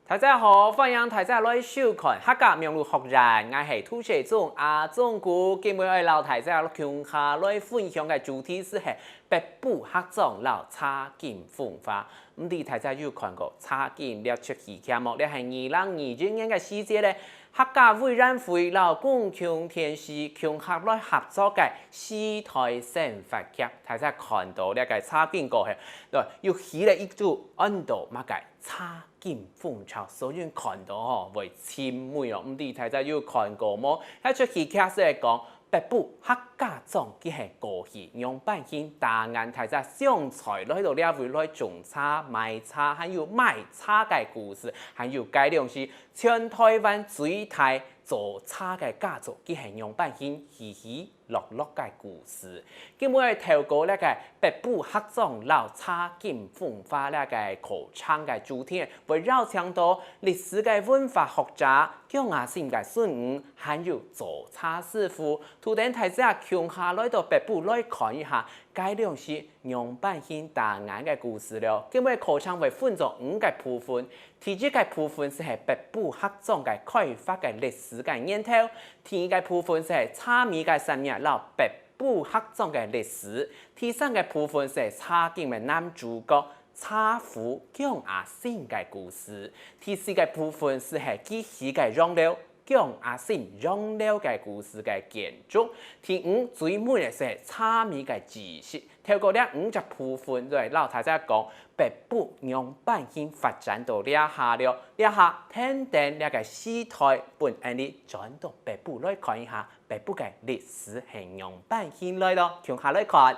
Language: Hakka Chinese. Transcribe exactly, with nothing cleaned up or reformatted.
大家好，歡迎大家來收看客家網路學院，𠊎係涂世忠阿忠哥。今晡日愛摎大家共下來分享个主題就係北埔客庄摎茶金風華。毋知大家有看過茶金這齣戲劇無？這係二零二一年个時節咧，客家委員會摎公共電視共下來合作个時代生活劇。大家看到這个茶金過後，對，又起了一組安到麼个茶金風潮，所有人看到吼會沉迷哦。毋知大家有看過無？這齣戲劇就係講北埔客家庄佢係過去仰般形打眼大家上菜來到這位來種茶、賣茶，還有賣茶个故事，還有該量時全台灣最大做茶个家族，佢係仰般形起起 落落个故事。今晡日透過這个北埔客庄摎茶金風華這个課程个主題，會邀請到歷史个文化學者、姜阿新个孫女，還有做茶師傅，渡等大家共下來到北埔來看一下，該量時仰般形打眼个故事了。今晡日課程會分做五个部分，第一个部分就係北埔客庄个開發个歷史个源頭，第二个部分就係茶米个產業摎北埔客庄个歷史，第三个部分就係茶金个男主角茶夫姜阿新个故事，第四个部分就係佢起个洋樓姜阿新洋樓个故事个建築，第五最尾个就係茶米个知識。透過這五隻部分，就會摎大家講北埔仰般形發展到這下了。這下跈等這个時代，分𠊎俚轉到北埔來看一下北埔个歷史係仰般形來咯，共下來看。